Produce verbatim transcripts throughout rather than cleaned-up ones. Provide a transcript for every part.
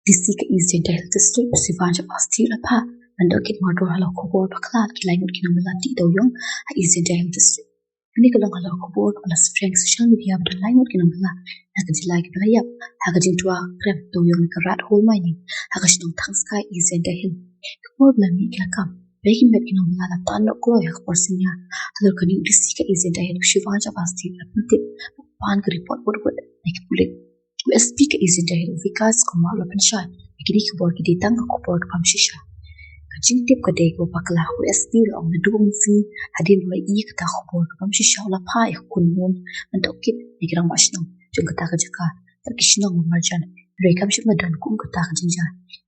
D C ka East Jaintia Hills District, Shivansh Awasthi la phah ban tohkit mardor halor khubor bakla ki lai ngut ki nongbylla tih dewïong ha East Jaintia Hills District. Kane ka long halor khubor kaba la spread ha social media ba don lai ngut ki nongbylla na ka jylla kiba la ïap ha ka jingtwa krem dewïong na ka Rat Hole Mining ha ka shnong Thangskai, East Jaintia Hills. Khubor ba la mih ki la kam ba ki met ki nongbylla la tan noh kloi ha ka por synñia. Halor kane u D C ka East Jaintia Hills Shivansh Awasthi la pyntip ban pan ka report wut wut na ki pulit. U S P ka East Jaintia Hills Vikas Kumar la pynshai ba kine ki khubor ki dei tang ka khubor ka bym shisha. Ka jingtip ka dei kaba bakla. U S P la ong naduh mynsngi hadien ba la ïohi ïa kata ka khubor ka bym shisha u la phah ïa ka khun Hun ban tohkit na ki rangbah shnong jong kata ka jaka bad ki shnong ba marjan. Hynrei kam shym la don kum kata ka jingjia.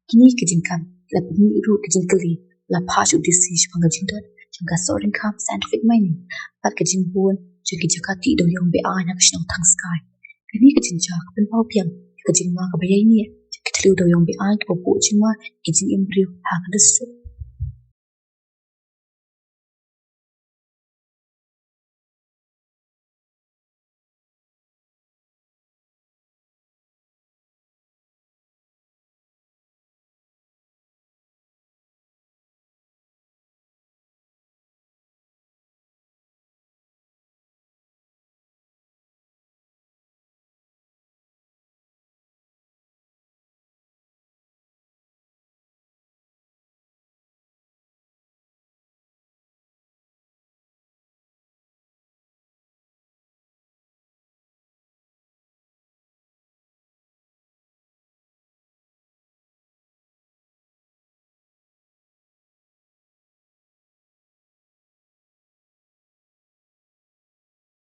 Kine ki jingkam la pynmih ruh ki jingkylli, la phah sha u D C shaphang ka jingdon jong ka Sohryngkham Scientific Mining bad ka jingbun jong ki jaka tih dewïong be-aiñ ha ka shnong Thangskai. Kane ka jingjia ka pynpaw biang ïa ka jingma kaba ïaineh jong ki thliew dewïong be-aiñ kaba buh jingma ïa ki jingim briew ha ka district.